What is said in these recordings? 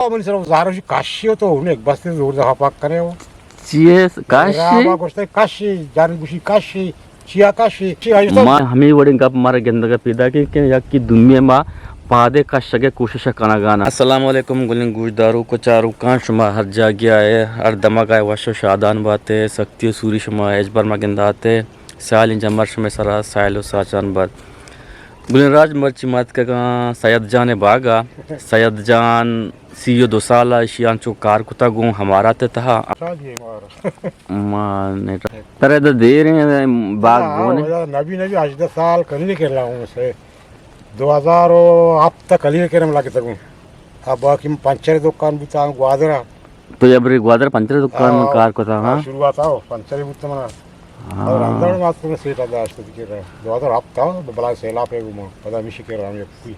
من سر زاروشی کاشی ہو تو انہیں بس زور دفعہ پاک کرے ہو۔ چیئے؟ کاشی؟ راما گوشتے کاشی، جان گوشی کاشی، چیا کاشی، چیا ایسا؟ ما ہمیں وڑیں گپ مارا گندگا پیدا کی کہ یک کی دومی ما پادے کشگے کوشش کنگانا۔ السلام علیکم گلیں گوشداروک و چاروکاں، شما ہر جاگہ آئے، ہر دمگ آئے وش و شادان باتے، سختی و سوری شما ہچبر مگنداتے، سیالیں جمر شمے سرا سائل و ساچان بات۔ گلیں راج مرچی ما اتکگاں سید جان باگا۔ سید جان سی و دو سال اشی انچو کار کتا گوں ہمارات تہا۔ ما نیٹ ترے دا دیر ہیں باغ ہاں، گونے۔ نبی نبی ہژدہ سال کلی کے رہا ہوں سے۔ دو ہزار و ہفت تک کلی کے رم لگتا گوں۔ اب باقی پنچر دکان بوتا گوادرا۔ تو یہ بری گوادر پنچر دکان میں آؤ، کار کتا، ہاں؟ شروعات آؤ، پنچر بوتا منا۔ ہاں۔ اور اندر مات کو سیٹا داشت کہ رہا۔ دو ہزار ہفت تا، بلا سیلا پہ گما، پتا مشی کے رہا ہم کوئی۔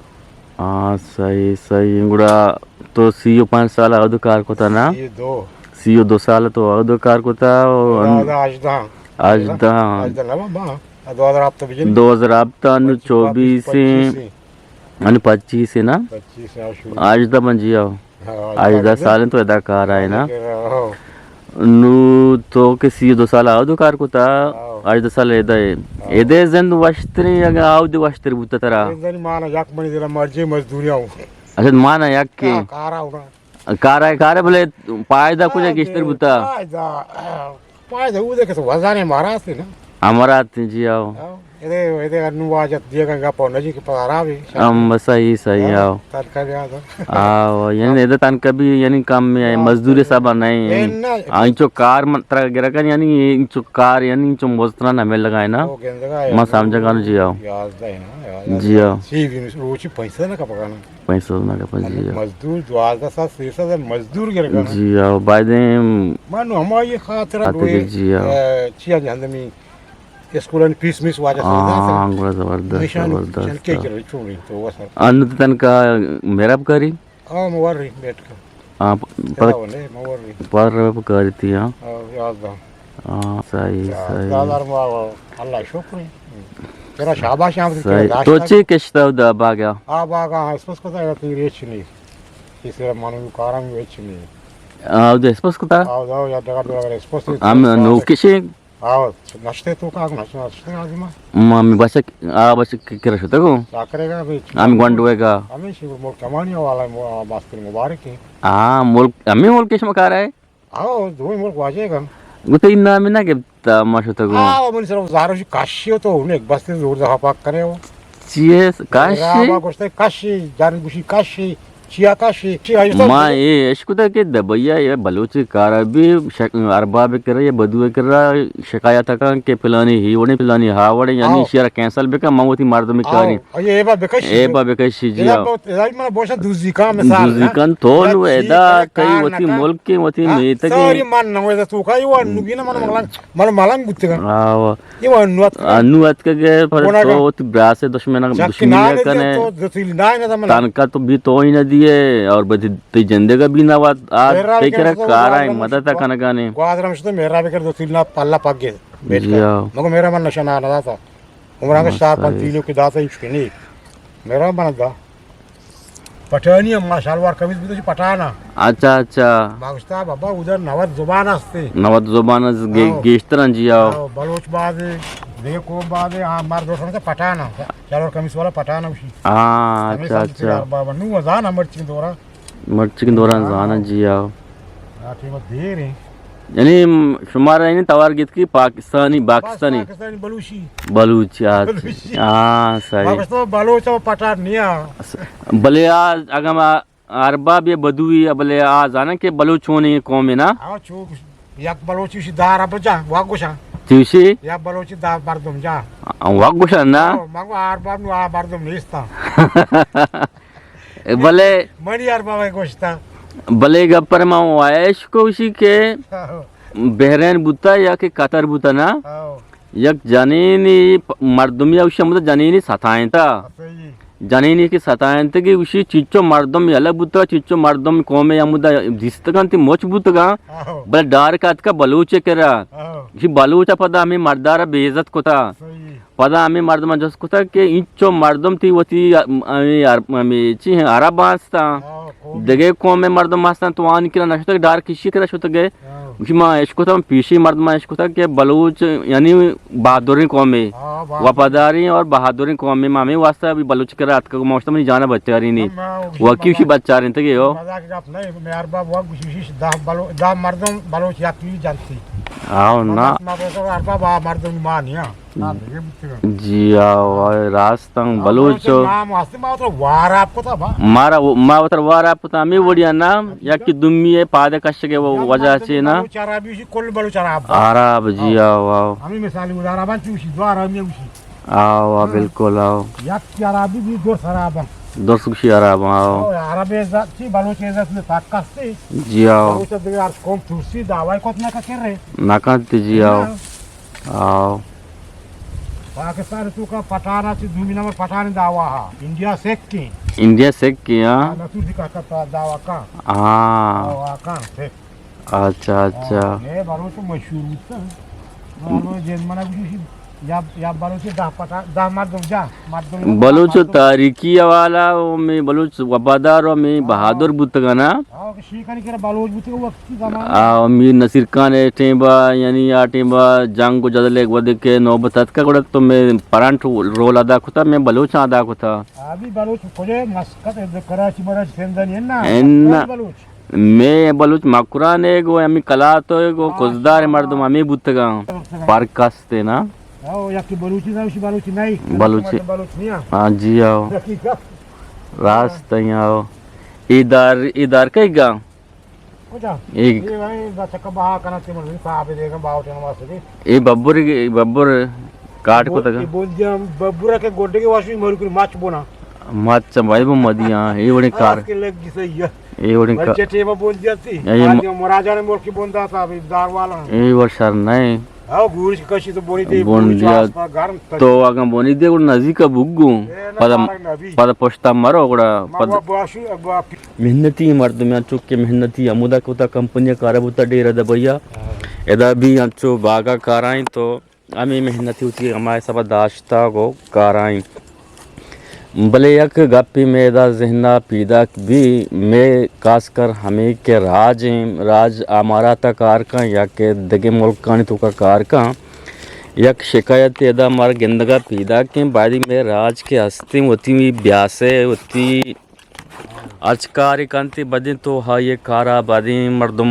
ہاں، صحیح، صحیح۔ گڑا تو سی و پنچ سال اود کار کتا نا؟ سی و دو۔ سی و دو سال تو اود کار کتا و دو ہزار ہژدہ۔ ہژدہ۔ ہژدہ نہ با، با۔ دو ہزار ہفت بجن۔ دو ہزار ہفت انو پچیس، چوبیس پچیس۔ انو پچیس نا؟ پچیس، ہاں، شروع۔ ہژدہ بن جی آؤ۔ ہاں، ہژدہ سال تو ادا کار آئے نا۔ ہاں۔ نو تو کہ سی و دو سال آودو کار کتا، ہاں۔ ہژدہ سال ادا ہے۔ ہاں۔ ادا زند وشتری اگا آودو وشتر بوتا ترا۔ زند مانا یک منی دل مرجی مزدوری آؤں۔ اچھا، مانا یک کے۔ ہاں، کار آؤں نا۔ کار آئے، کار ہے، بلے پائدہ کچھ ہاں، گیشتر بوتا۔ پائدہ۔ پائدہ او دے کہ تو وزانے مارا سے نا۔ ہمارا تے جی آؤ۔ ہاں، ادے، ادے انو واجت دیگا گپا نجی کہ پارا بھی۔ ہم بس صحیح، صحیح ہاں، آؤ۔ تنکا بھی آتا۔ آؤ، یعنی ادے تنکا بھی یعنی کم میں ہے، ہاں، مزدور صحیح۔ سبا نہیں۔ اے نا۔ آئیں چو کار من ترا گرا کن یعنی چو کار یعنی چو مزترا نہ مل لگا ہے نا۔ او گندگا ہے۔ ما سمجھا کن جی آؤ۔ یازدہ ہے نا، یازدہ۔ جی آؤ۔ سی بھی روچی پیسہ نہ کپکانا۔ پیسہ نہ کپا، جی آؤ۔ مزدور دوازدہ ساعت، سیزدہ ساعت مزدور گرگا۔ جی آؤ، بایدیں من ہمائی خاطر آتے لوئے، جی آؤ۔ اے، چیا جہندمی اسکولانی پیس میس واجہ سودا ہاں، گڑا زبردست، نشان زبردست۔ چنکے کرے چوڑی تو وسر۔ ان تنکا میرا بکاری؟ ہاں، موری بیٹھ کر۔ ہاں، پ-، پر، پر کاری تھی، ہاں۔ ہاں، یازدہ۔ ہاں، صحیح، صحیح۔ یازدہ ہزار ما، اللہ شکر ہے۔ ترا شاباش ہم صحیح۔ تو چی کشتا دا باغا؟ آ باغا، ہاں، اسپس کتا ہے، تیری ہچ نہیں۔ اس طرح منو کارم ہچ نہیں۔ آ، دے اسپس کتا؟ آ، دا یا جگہ دو اسپس۔ ہم نو کشے؟ آ، نشتے تو کا، نشتے، نشتے آدم۔ ما می بچک، آ بچک کرا شتا کو؟ کیا کرے گا ابھی؟ ہم گونڈوے گا۔ ہمیں شی ملک کمانی والا مو-، ماستر مبارک ہے۔ ہاں، ملک، ہمیں ملک شما کار ہے؟ آؤ، دوئیں ملک واجہ گا۔ گوتے نام نہ گپتا ما شتگو۔ آؤ، من سر زاروشی کاشی ہو تو انہیں بس زور دفعہ پاک کرے ہو۔ چیئے کاشی؟ راما گوشتے کاشی، جان گوشی کاشی، چیا کاشی، چیا ایسا ما اے اشکتا کہ دبیا یا بلوچ کارا بھی شک-، ارباب کرا یا بدو کرا شکایت کن کہ پلانی ہی وڑے، پلانی ہا وڑے، یعنی آؤ۔ شیرا کینسل بکن، ما وتی مردم کاری۔ آؤ۔ اے با بکشی۔ اے با بکشی، جی ادا آؤ۔ بہت، ادا من بوشا دوزی کان مثال دوزی نا۔ کان تو نو ادا کئی وتی ملک کے، وتی ہاں، میت کے۔ ساری من نو ادا تو کئی و نو گینا من ملنگ، من ملنگ بوتگا۔ آو۔ یہ و نو ات انو ات کے پر تو وتی براس دشمن، دشمنی کنے۔ تنکا تو بھی تو ہی نہ دیے اور بدی تی جندگا بھی نہ وات آ تے کرا کارا مدد کنگانے۔ گوادر ہم شتے میرا بکر دو تیل نا پلا پگے۔ جی آو۔ مگو میرا من نشانہ نہ داتا۔ عمران کا چار پانچ کلو کے داتا ہچ کے نہیں۔ میرا من دا۔ پٹانی ہم ما شلوار قمیص بودے پٹانا۔ اچھا، اچھا۔ باگشتا بابا ادھر نود زبان ہستے۔ نود زبان ہست، گے-، ہاں۔ گیشتر ہیں جی، آؤ۔ آؤ، بلوچ بازے، دیکھو بازے، ہاں، مار دوستان سے پٹانا۔ شلوار قمیص والا پٹانا اسی۔ ہاں، اچھا، اچھا۔ بابا نو زان مرچی دورا۔ مرچی دوران ہاں۔ زاناں جی آؤ۔ آ ٹیم دیر ہیں۔ یعنی شمارا یعنی توار گیت کی پاکستانی، پاکستانی۔ پاکستانی بلوچی۔ بلوچی، آ، بلوچی۔ ہاں، صحیح۔ پاکستان بلوچ و پٹار نیا۔ بلے آ، اگاں ما ارباب یا بدوی، بلے آ زاناں کہ بلوچ ہونے قوم ہے نا؟ ہاں، چو یک بلوچی شی دار اب جا، واگوشا۔ چوشی؟ یک بلوچی دار مردم جا۔ واگوشا نا؟ مگو ارباب نو آ مردم نیستا۔ بلے منی ارباب گوشتا۔ بلے گپر ما وایش کوشی کہ بحرین بوتا یا کہ قطر بوتا نا، ہاں۔ یک جنینی پ-، مردمی اوشی ہمدا جنینی ستائنتا۔ صحیح۔ جنینی کہ ستائنتگی اوشی چیچو مردم یلہ بوتا، چیچو مردم قوم ہمدا دیستگان تی مچ بوتگان، ہاں۔ بلے ڈار کاتکا بلوچ کرا۔ ہاں۔ اوشی بلوچ پدا ہمیں مردارا بے عزت کتا۔ صحیح۔ پدا ہمیں مردم جست کتا کہ اینچو مردم تی وتی، ہمیں عرب، ہمیں چی ہیں، عرب آستا۔ ہاں، دگہ قوم ءِ مردم ہستن، تو آنی کرا نشتگ، ڈار کشی کرا شتگ ئے۔ ہاں۔ گوشی ما اشکتگ، پیشی مردم اشکتگ کہ بلوچ یعنی بہادریں قومے، ہاں، بہادر۔ وفاداریں اور بہادریں قومے، ما ہمے واسطہ ابھی بلوچ کرا اتکگ، ما گوشتگ منی جان بچارینی۔ ہاں، ما وکی وشی بچارینتگ ئے ہو۔ مزاق گپ نہ، مئے ارباب وک گوشی، گوشی دہ بلو-، دہ مردم بلوچ یکی جنتی۔ آؤ نا۔ ما گوشتگ ارباب آ مردم ما نیا۔ جی آؤ، آؤ، راستاں بلوچ۔ نام ہستی ما وترا واراب کتا با۔ مارا و-، ما وترا واراب کتا، ہمے وڑیا نام، یکی دومی ءِ پاد کشگ ءِ وجہ چے نا۔ بلوچ عربی شی، کل بلوچ عرب۔ عرب، جی آؤ، آؤ۔ ہمے مثال عربان چوشی، دو عربی اوشی۔ آؤ، آؤ، بالکل، آؤ۔ یک عربی بھی دو عربان۔ درست گوشی عربان، آؤ۔ آؤ، عرب عزت چی، بلوچ عزت میں تک کستی۔ جی آؤ۔ بلوچ دیگه ہر قوم ترسی دعوی کت نہ کرے۔ نہ کنت، جی آؤ۔ ہاں۔ آؤ۔ پاکستان تو کا پٹھانا چی دومی نمبر پٹھان دعوی ہا۔ انڈیا سکھ کی۔ انڈیا سکھ کی، ہاں۔ ہاں، نہ ترسی کا کا دعوی کا۔ ہاں۔ دعوی کا سکھ۔ اچھا، اچھا۔ ہاں، اے بلوچ مشہور بوتا۔ بلوچ جن منا گوشی یا، یا بلوچ دہ پٹا، دہ مردم جا، مردم بلوچ تاریخی حوالہ و میں بلوچ وفادار و میں بہادر بوتگا نا۔ ہاں، کہ شیخانی کرا بلوچ بوتگا وقتی زمانے۔ آ، میر نصیر خان ءِ ٹیمبا، یعنی آ ٹیمبا جنگ و جدل ءِ وھدے کہ نوبت اتکا گڑا تو میں پرنٹ رول ادا کتا، میں بلوچاں ادا کتا۔ آ بھی بلوچ کجا مسقط، کراچی مراچی سندھانی ہے نا؟ انا۔ بلوچ۔ مئے بلوچ مکران ءِ گوں ہمے کلات ءِ گوں کزدار ءِ مردم ہمے بوتگاں۔ فرق است نا؟ او، یکی بلوچی نہ، اشی بلوچی نہیں۔ بلوچی۔ بلوچ نہیں۔ ہاں جی، آؤ۔ یکی کا؟ راست ہے، آؤ۔ اے دار، اے دار کئی گا؟ کجا؟ اے اے بھائی، بس کا بہا کنا تے من صاحب دے گا، باوٹے نماز دے۔ اے ببر، اے ببر۔ کاٹ کو تگا۔ بول دیا ببورا کے گوڈے کے واشی مر کر مچ بونا۔ مچ بھائی وہ مدی، ہاں، اے وڑے کار۔ آس کے لگ گی صحیح ہے۔ اے وڑے کا۔ بچے ٹیما بول دیا تی۔ اے م- آج مراجع نے ملکی بوندا تھا، ابھی دار والا۔ اے وہ شر نہیں۔ ہاں، گورش کشی تو بونی دے، بون بونی دیا۔ چاس پا گرم تک۔ تو اگاں بونی دے، گڑا نزیک بگو۔ اے نہ پدا، پارک نبی۔ پدا پشتا مرو، گڑا ما پدا۔ باشو، اب آپ۔ محنتی مردم، چونکہ محنتی ہمودا کوتا کمپنی کارا بوتا ڈیرہ دبیا۔ ہاں۔ ادا بھی انچو باغا کارائیں تو ہمے محنتی وتی ہما حسابا داشتگ و کارائیں۔ بلے یک گپے مئے ادا ذہنا پیداک بی، مئے خاص کر ہمے کہ راج ایں، راج اماراتا کار کن یا کہ دگہ ملکانی توکا کار کن، یک شکایتے ادا مارا گندگا پیداک ایں، بایدی مئے راج کہ ہستیں وتی بیاسے وتی ہرچ کارے کنت بدیں تو آئی ءِ کارا بدیں مردم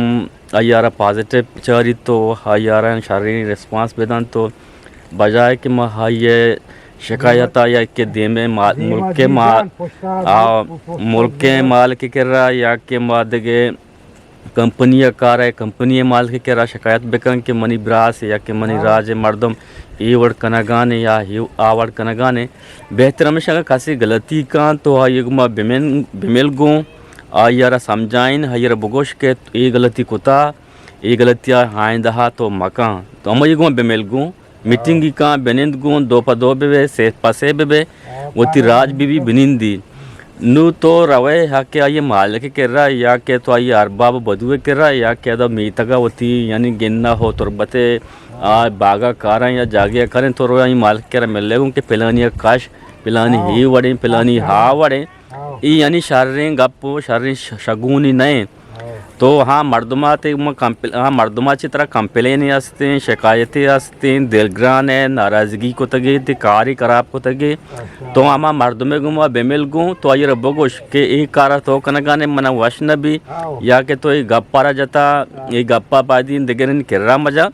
آئی ءَ را پازیٹیو چاریت تو آئی ءَ را شریں ریسپانس بدنت تو بجائے کہ ما آئی ءِ شکایت ءَ یا کہ دیمے ما-، دیما ملک ءِ ما-، دیما پشتا آ، پشتا ملک ءِ دیما۔ مالک ءِ کرا یا کہ ما دگہ کمپنی ءِ کار ءَ کمپنی ءِ مالک ءِ کرا شکایت بکن کہ منی براس یا کہ منی ہاں۔ راج ءِ مردم اے وڑ کنگانے یا ہیو-، آ وڑ کنگانے۔ بہتر ہمیش انت اگاں کسے غلطی کنت تو آئی ءَ گوما بمن-، بمل گوں، آئی ءَ را سمجھائین، آئی ءَ را بگوش کہ اے غلطی کتا، اے غلطی ءَ آئندہ ءَ تو مکن۔ تو ہمائی ءَ گوما بمل گوں، میٹنگی کن، بنند گوں، دو پہ دو بہ بئے، سے پہ سے بہ بئے، وتی راج بہ بی بنندی۔ نوں تو روئے ہا کہ آئی ءِ مالک ءِ کرا یا کہ تو آئی ءِ ارباب ءُ بدو ءِ کرا یا کہ ادا میتگ ءَ وتی یعنی گنہ ءُ تربت ءِ آ باگ ءَ کاراں یا جاگہے ءَ کاریں تو روئے آئی ءِ مالک ءِ کرا ملے گوں کہ پلانی ءَ کش، پلانی ہاں۔ اے وڑیں، پلانی ہاں۔ ہا وڑیں۔ ہاں۔ اے یعنی شریں گپ ءُ شریں ش-، شگونی نہ ایں۔ تو ہاں مردماتے ما کمپل-، ہاں مردما چی ترا کمپلین استیں، شکایتے استیں، دلگران ءَ ناراضگی کتگے، تے کارے خراب کتگے۔ اچھا۔ تو ہما مردمے گوما بمل گوں، تو آئی را بگوش کہ اے کارا تو کنگانے منا وش نہ بی، ہاں۔ یا کہ تو اے گپا را جتا، ہاں۔ اے گپا پادین دگرن کرا مجا،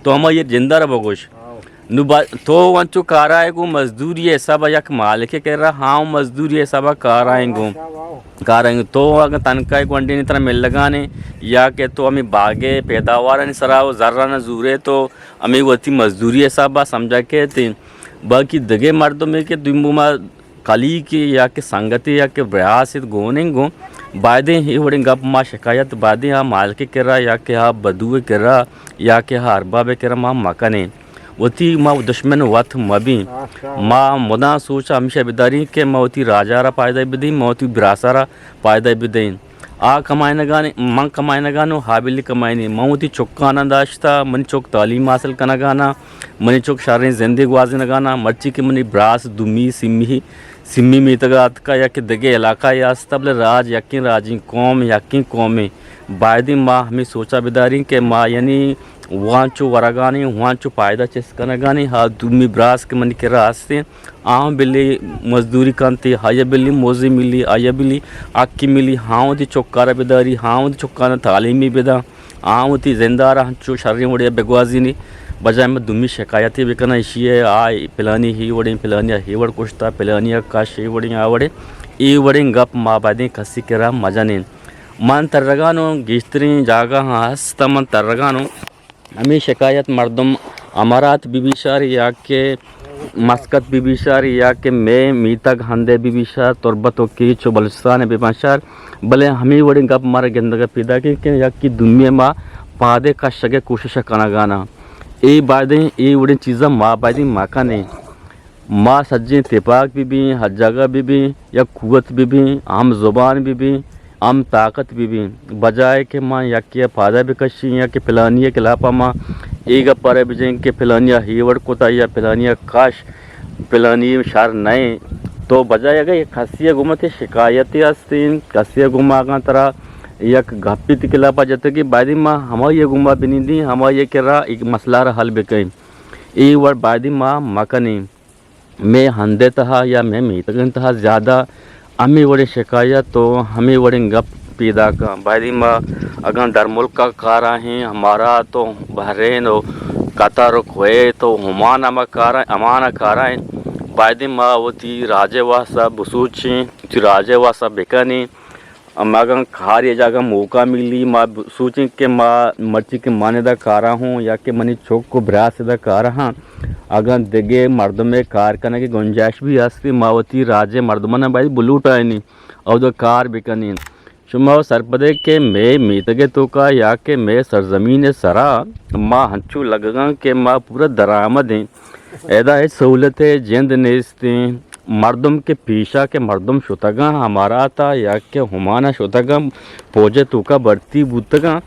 تو ہما اے جندا را بگوش۔ ہاں۔ نو با-، تو انچو کارائے گوں مزدوری حساب ءَ یک مالکے کرا ہاں مزدوری حساب ءَ کارائیں گوں۔ کارائیں گوں۔ تو اگاں تنکا ءِ گونڈینی ترا ملگانے یا کہ تو ہمے باگ ءِ پیداوارانی سرا ءُ زراں زورے تو ہمے وتی مزدوری حساب ءَ سمجھا کیت۔ باقی دگہ مردمے کہ دومی ما کلیگے یا کہ سنگتے یا کہ براسے گون ایں گوں، بایدیں اے وڑیں گپ ما شکایت بایدیں آ مالک ءِ کرا یا کہ آ بدو ءِ کرا یا کہ آ ارباب ءِ کرا ما مکنیں۔ وتی ما دشمن وت مبیں۔ ما مدام سوچ ہمیشہ بداریں کہ ما وتی راجا را پائدہ بدیں، ما وتی براسا را پائدہ بدیں۔ آ کمائینگانے، من کمائینگانوں، ہابیل کمائینی۔ من وتی چکاناں داشتہ، منی چک تعلیم حاصل کنگانا، منی چک شریں زندے گوازینگانا، مرچی کہ منی براس دومی، سیمی، سمی میتگ ءَ اتکا یا کہ دگہ علاقہ ءَ است، بلے راج یکیں راجیں، قوم یکیں قومیں۔ بایدیں ما ہمے سوچا بداریں کہ ما یعنی وانچو ورگانی، وانچو پائدہ چست کنگانی، ہا دومی براس کہ منی کرا ہستیں، آں بلی مزدوری کنت، آیا بلی موزی ملی، آیا بلی حقی ملی، ہاں وتی چکارا بداری، ہاں وتی چکانا تعلیمی بداں۔ آ وتی زندارا ہنچو شریں وڑے بگوازینی، بجائے من دومی شکایتے بکناں، ایشی ءَ آ پلانی ہی وڑیں، پلانی ءَ ہی وڑ کشتا، پلانی ءَ کش، اے وڑیں آ وڑیں، اے وڑیں گپ ما بایدیں کسی کرا مجنیں۔ من ترگانوں، گیشتریں جاگہ ہاں ہست، من ترگانوں۔ ہمے شکایت مردم امارات بہ بی شار یا کہ مسقط بہ بی شار یا کہ مئے میتگ ہندے بہ بی شار، تربت و کیچ و بلوچستان بہ بی شار، بلے ہمے وڑیں گپ مارا گندگ ءَ پیداک انت کہ یکے دومی ءَ ما پاد ءَ کشگ ءِ کوشش ءَ کنگاناں۔ اے بایدیں، اے وڑیں چیزاں ما بایدیں مکنیں۔ ما سجیں تپاک بہ بیں، ہر جاگہ بہ بیں، یک قوت بہ بیں، ہم زبان بہ بیں، ہم طاقت بہ بیں، بجائے کہ ما یکے ءَ پاد ءَ بکشیں یا کہ پلانی ءِ خلاف ءَ ما اے گپ ءَ را بجیں کہ پلانی ءَ ہیوڑ کتا یا پلانی ءَ کش، پلانی شر نئیں۔ تو بجائے اگاں یک کسی ءَ گوما تئی شکایتے ہستیں، کسی ءَ گوما اگاں ترا یک گپے تئی خلاف ءَ جتگی، بایدیں ما ہمائی ءَ گوما بنندیں، ہمائی ءِ کرا اے مسئلہ را حل بکنیں۔ اے وڑ بایدیں ما مکنیں۔ مئے ہند ءِ تہا یا مئے میتگانی تہا زیادہ ہمے وڑیں شکایت و ہمے وڑیں گپ پیداک آں۔ بایدیں ما اگاں درملک ءَ کارا ایں، امارات و بحرین و قطر و کویت و عمان ءَ ما کارا، عمان ءَ کارا ایں، بایدیں ما وتی راج ءِ واسطہ بسوچیں، وتی راج ءِ واسطہ بکنیں۔ اما اگاں کارے جاگہ موقع ملی، ما ب-، سوچیں کہ ما مرچی کہ من ادا کارا ہوں یا کہ منی چک و براس ادا کارا ہاں، اگاں دگہ مردمے کار کنگ ءِ گنجائش بھی ہستی، ما وتی راج ءِ مردماناں باید بلوٹائینی، اودا کار بکنین۔ شما سرپدے کہ مئے میتگ ءِ توکا یا کہ مئے سرزمین ءِ سرا ما ہنچو لگگاں کہ ما پورا درآمد ایں۔ ادا ہچ سہولت ءِ جند نیستیں۔ مردم کہ پیشا کہ مردم شتگاں اماراتا یا کہ عمان ءَ شتگاں، پوج ءِ توکا بھرتی بوتگاں،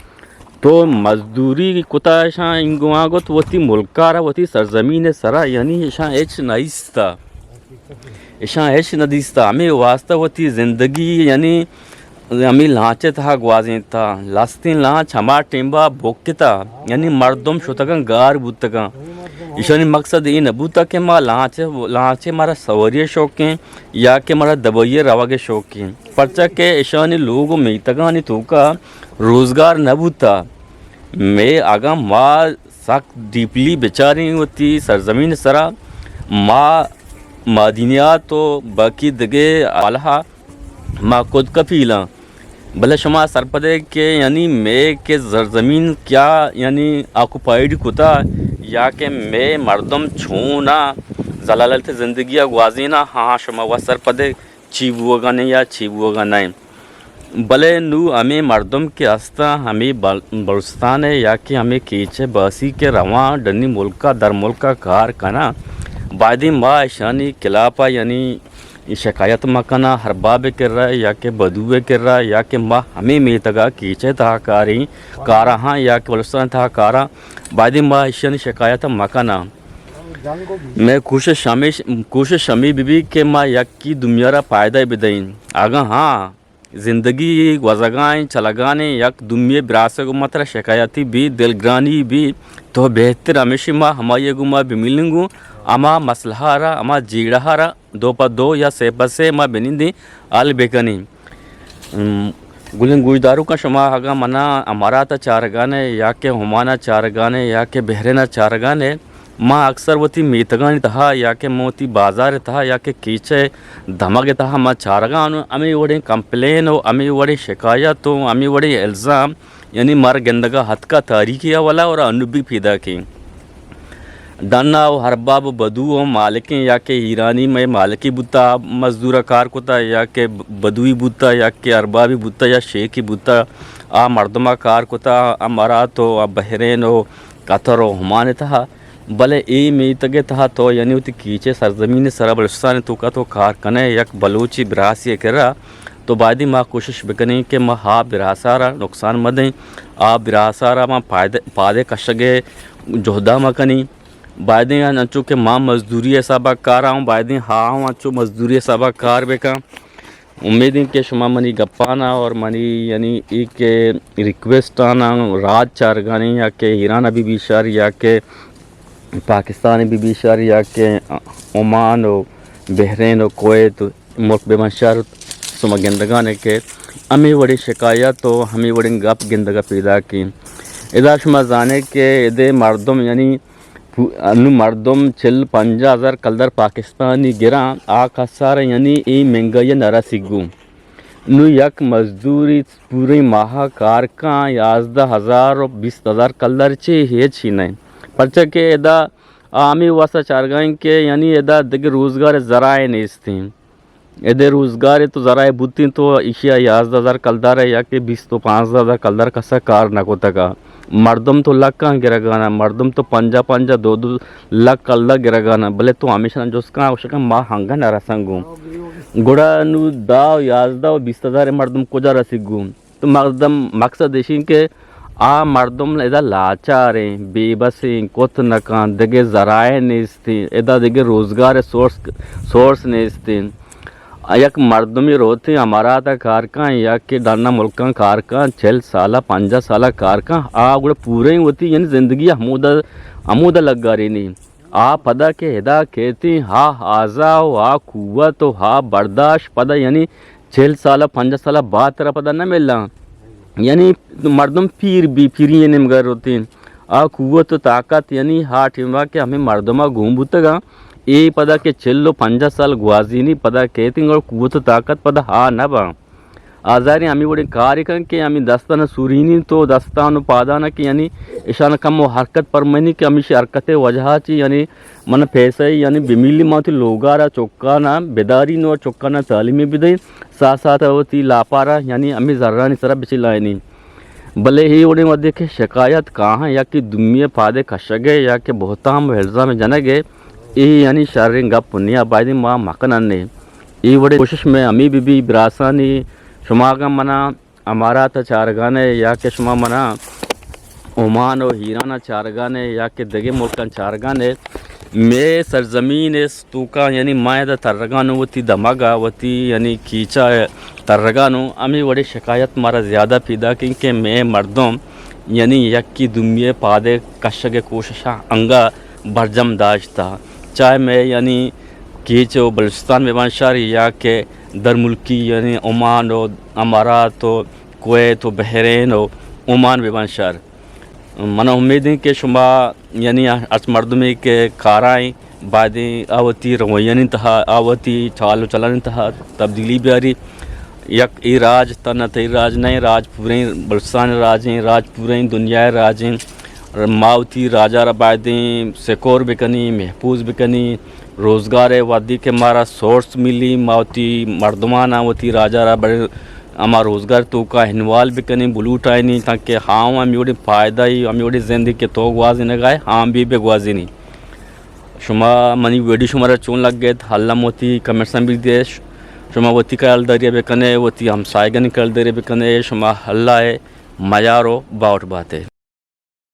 تو مزدوری کتا، اشاں انگواں گت وتی ملکا را، وتی سرزمین ءِ سرا، یعنی اشاں ہچ نیستا۔ اشاں ہچ نہ دیستہ، ہمے واسطہ وتی زندگی یعنی ہمے لانچ ءِ تہا گوازینتہ۔ لستیں لانچ ہما ٹیمبا بکتہ، یعنی مردم شتگاں گار بوتگاں۔ ایشانی مقصد اے نہ بوتہ کہ ما لانچ، لانچ ءَ مارا سواری ءِ شوقیں یا کہ مارا دبئی ءَ روگ ءِ شوقیں، پرچا کہ ایشانی لوگ و میتگانی توکا روزگار نہ بوتہ۔ مئے اگاں ما سک ڈیپلی بچاریں وتی سرزمین ءِ سرا، ما معدنیات و باقی دگہ حوالہ ءَ ما خود کفیل آں۔ بلے شما سرپدے کہ یعنی مئے کہ سرزمین کیا یعنی آکوپائیڈ کتا یا کہ مئے مردم چون ءَ ذلالت زندگی ءَ گوازیناں، ہاں، شما وت سرپدے چی بوگا نہ یا چی بوگا نہ۔ بلے نوں ہمے مردم کہ ہستاں، ہمے بل-، بلوچستان ءَ یا کہ ہمے کیچ ءَ باسی کہ رواں ڈنی ملک ءَ، در ملک ءَ کار کناں، بایدیں ما اشانی خلاف ءَ یعنی شکایت مہ کناں، ارباب ءِ کرا یا کہ بدو ءِ کرا یا کہ ما ہمے میتگ ءَ کیچ ءِ تہا کاریں، کاراں یا کہ بلوچستان ءِ تہا کاراں، بایدیں ما اشانی شکایت مہ کناں۔ مئے کوشش ہمیش، کوشش ہمے بہ بیت کہ ما یکی دومی ءَ را پائدہ بدئیں۔ اگاں ہاں، زندگی گوزگائیں، چلگانیں، یک دومی براس ءِ گوما ترا شکایتی بی، دلگرانی بی، تو بہتر ہمیشی ما ہمائی ءِ گوما بملیں گوں، ہما مسئلہ ءَ را، ہما جیڑہ ءَ را دو پہ دو یا سے پہ سے ما بنندیں، حل بکنیں۔ ام، گلیں گوشداروکاں، شما اگاں منا امارات ءَ چارگانے یا کہ عمان ءَ چارگانے یا کہ بحرین ءَ چارگانے، ما اکثر وتی میتگانی تہا یا کہ من وتی بازار ءِ تہا یا کہ کیچ ءِ دمگ ءِ تہا ما چارگاں، ہمے وڑیں کمپلین و ہمے وڑیں شکایت و ہمے وڑیں الزام، یعنی مارا گندگا ہتکا تاریخی حوالہ اور انو بھی پیداکیں۔ ڈنا و ارباب و بدو و مالکیں یا کہ ایرانی مئے مالکی بوتا، مزدورا کار کتا یا کہ بدوی بوتا یا کہ اربابی بوتا یا شیخی بوتا، آ مردما کار کتا، امارات و بحرین و قطر و عمان ءِ تہا۔ بلے اے میتگ ءِ تہا تو یعنی وتی کیچ ءِ سرزمین ءِ سرا بلوچستان ءِ توکا تو کار کنئے یک بلوچی براسے ءِ کرا، تو بایدیں ما کوشش بکنیں کہ ما آ براسا را نقصان مہ دئیں، آ براسا را ما پائدہ، پادے کشگ ءِ جہدا مہ کنیں۔ بایدیں انچو کہ ما مزدوری حسابا کار آں، بایدیں ہا ہوں انچو مزدوری حسابا کار بکن۔ امید انت کہ شما منی گپانا اور منی یعنی ای کہ ریکویسٹ آنا راج چارگانی یا کہ ایران بہ بی شر یا کہ پاکستان بہ بی شر یا کہ عمان و بحرین و کویت ملک بہ بن شر، شما گندگانے کہ ہمے وڑیں شکایت و ہمے وڑیں گپ گندگا پیداکیں۔ ادا شما زانے کہ ادے مردم یعنی پو-، انو مردم چل پنجاہ ہزار کلدار پاکستانی گراں، آ کسار یعنی اے مہنگائی نہ رسیگو۔ نو یک مزدوری پوریں ماہ کار کن یازدہ ہزار و بیست ہزار کلدار چے ہچ ہی نہ۔ پرچہ کہ ادا آ ہمے واسطہ چارگائیں کہ یعنی ادا دگہ روزگار ذرائع نیستیں۔ ادے روزگارے تو ذرائع بوتیں تو ایشی ء یازدہ ہزار کلدار ء یا کہ بیست و پانزدہ ہزار کلدار کسا کار نہ کتگ ء۔ مردم تو لکاں گرگانا، مردم تو پنجاہ پنجاہ دو دو لکھ کلدار گرگانا، بلے تو ہمیشاں جست کن، گوشکاں ما ہنگا نہ رسنگوں۔ گڑا نو دہ و یازدہ و بیست ہزار مردم کجا رسیگوں؟ تو مردم مقصد ایشیں کہ آ مردم ادا لاچاریں، بے بسیں، کت نکاں، دگہ ذرائع نیستیں، ادا دگہ روزگار سورس، سورس نیستیں۔ یک مردمی روتیں امارات کار کن یا کہ ڈنا ملکاں کار کن، چل سالہ، پنجاہ سالہ کار کن، آ گڑا پوریں وتی یعنی زندگی ہمودا، ہمودا لگارینی۔ آ پدا کہ ادا کیتیں، ہا آزا و ہا قوت و ہا برداشت پدا یعنی چل سال ء پنجاہ سال ء بعد ترا پدا نہ ملاں۔ یعنی مردم پیر بی، پیری ء نیمگا روتیں۔ آ قوت و طاقت یعنی ہا ٹیما کہ ہمیں مردم ء گون بوتگاں، اے پدا کہ چل و پنجاہ سال گوازینی پدا کیتیں گڑا قوت و طاقت پدا ہا نہ باں۔ آزاریں ہمے وڑیں کارے کن کہ ہمے دستان سورینی تو دستان و پادان کہ یعنی اشان کم و حرکت پرمانی کہ ہمیشی حرکت وجہ چی یعنی من پیسہ یعنی بمیلی ما وتی لوگارا چکانا بداری نو چکانا تعلیمی بدیں، ساتھ ساتھ وتی لاپارا یعنی ہمے زرانی سرا بچلائنی۔ بلے اے وڑیں وھدے کہ شکایت کاہاں یا کہ دومی پادے کشگے یا کہ بہتام و الزام جنگے، اے یعنی شریں گپ نیا، بایدیں ما مکنن نے۔ اے وڑیں کوشش میں ہمے بہ بی براسانی، شما اگاں منا امارات ء چارگانے یا کہ شما منا عمان و ایران ء چارگانے یا کہ دگہ ملکاں چارگانے، مے سرزمین ء توکا یعنی ما ادا ترگانوں وتی دمگ ء وتی یعنی کیچ ء ترگانوں، ہمے وڑیں شکایت مارا زیادہ پیداکیں کہ مے مردم یعنی یکی دومی ء پادے کشگ ء کوششاں انگا برجم داشتہ، چاہے مے یعنی کیچ و بلوچستان بہ بنت شر یا کہ درملکی یعنی عمان و امارات و کویت و بحرین و عمان بہ بنت شر۔ منا امیدیں کہ شما یعنی ہرچ مردمے کہ کارائیں بایدیں آ وتی رویانی تہا، آ وتی چال و چلانی تہا تبدیلی بیاری۔ یک اے راج تنا تئی راج نہ، راج پوریں بلوچستان راجیں، راج پوریں دنیا راجیں۔ ما وتی راجا را بایدیں سکور بکنیں، محفوظ بکنیں۔ روزگار ء وھدی کہ مارا سورس ملی، ما وتی مردماناں وتی راجا را بڑے ہما روزگار توکا انوالو بکنیں، بلوٹائینیں، تانکہ ہاں ہمے وڑیں پائدہ ای، ہمے وڑیں زندے کہ تو گوازینگائے، ہاں بی بہ گوازینی۔ شما منی ویڈیو شمارا چون لگت، الم وتی کمنٹساں بہ دے۔ شما وتی خیالداری بکنے، وتی ہمسایگانی خیالداری بکنے، شما اللہ ء میار و باوٹ باتے۔